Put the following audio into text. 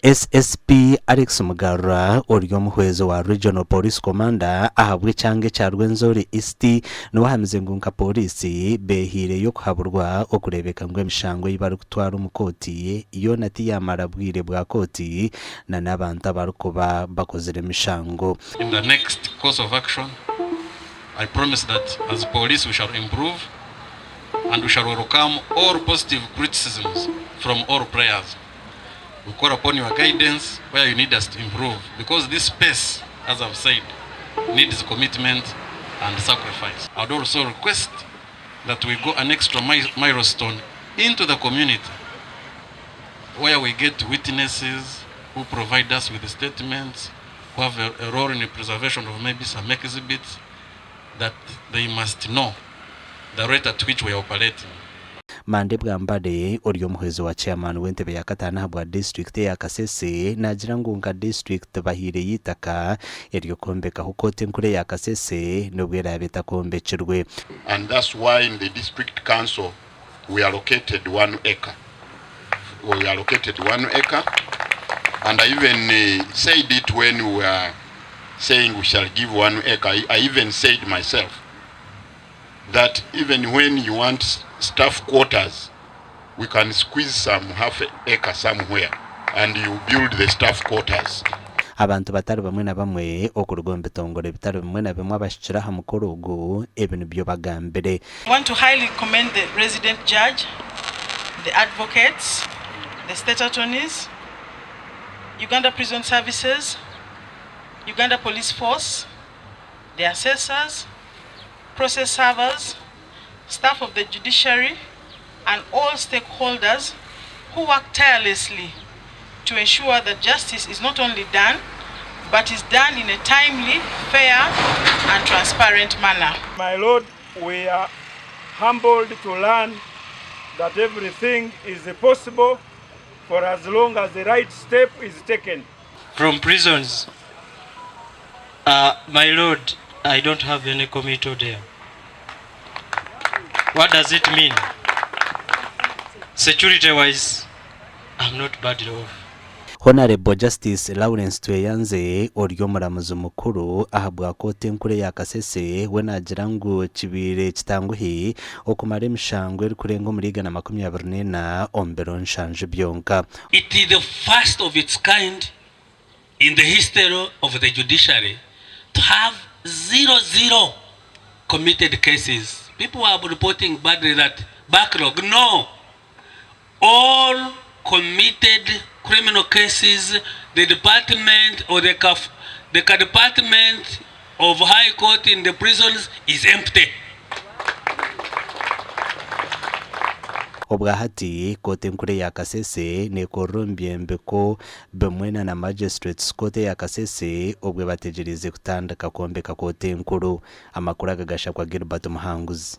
SSP Alex Mugarura ori omuhwezi wa Regional Police Commander ahabw'ekyanga ekya Rwenzori East niwe ahamize ngu nka pooriisi beehaireyo kuhaburwa okureebeka ngu emishango ei barikutwara omu kooti yoona tiyamara bwire bwa kooti na n'abantu abarikuba bakozire emishango. In the next course of action, I promise that as police we shall improve and we shall welcome all positive criticisms from all players. We call upon your guidance where you need us to improve because this space, as I've said, needs commitment and sacrifice. I would also request that we go an extra milestone into the community where we get witnesses who provide us with statements, who have a, a role in the preservation of maybe some exhibits that they must know the rate at which we are operating. Mande Bwambale ori omuhwezi wa chairman w'entebe ya kataano ahabwa disiturikiti eya Kasese naagira ngu nka disiturikiti bahaireyo eitaka ery'okwombekaho kooti enkuru eya Kasese n'obu eraabe etakombekirwe. And that's why in the district council we allocated one acre we allocated one acre and I even uh, said it when we were saying we shall give one acre I, I even said myself that even when you want staff quarters we can squeeze some half acre somewhere and you build the staff quarters. Abantu batari bamwe na bamwe okuruga omu bitongore bitari bimwe na bimwe abahikire aha mukoro ogu ebi nibyo bagambire. I want to highly commend the resident judge, the advocates, the state attorneys, Uganda Prison Services, Uganda Police Force, the assessors, process servers, staff of the judiciary and all stakeholders who work tirelessly to ensure that justice is not only done, but is done in a timely, fair and transparent manner. My Lord, we are humbled to learn that everything is possible for as long as the right step is taken. From prisons, my Lord, I don't have any committal there. What does it mean? Security wise, I'm not badly off. Honarebo Justice Lawrence Tweyanze ori omuramuzi mukuru ahabwa kooti enkuru eya Kasese we naagira ngu kibaire kitanguhi okumara emishango erikurenga omuri 124 omu biro nshanju byonka. It is the first of its kind in the history of the judiciary to have zero zero committed cases. People are reporting badly that backlog. No! All committed criminal cases, the department or the, the department of High Court in the prisons is empty. Obwa hati, kooti enkuru eya Kasese neekorera omu byombeko bimwe na na Magistrates Court eya Kasese obwe bategyereize kutandika kwombeka kooti enkuru. Amakuru aga gashakwa Gilbert Muhanguzi.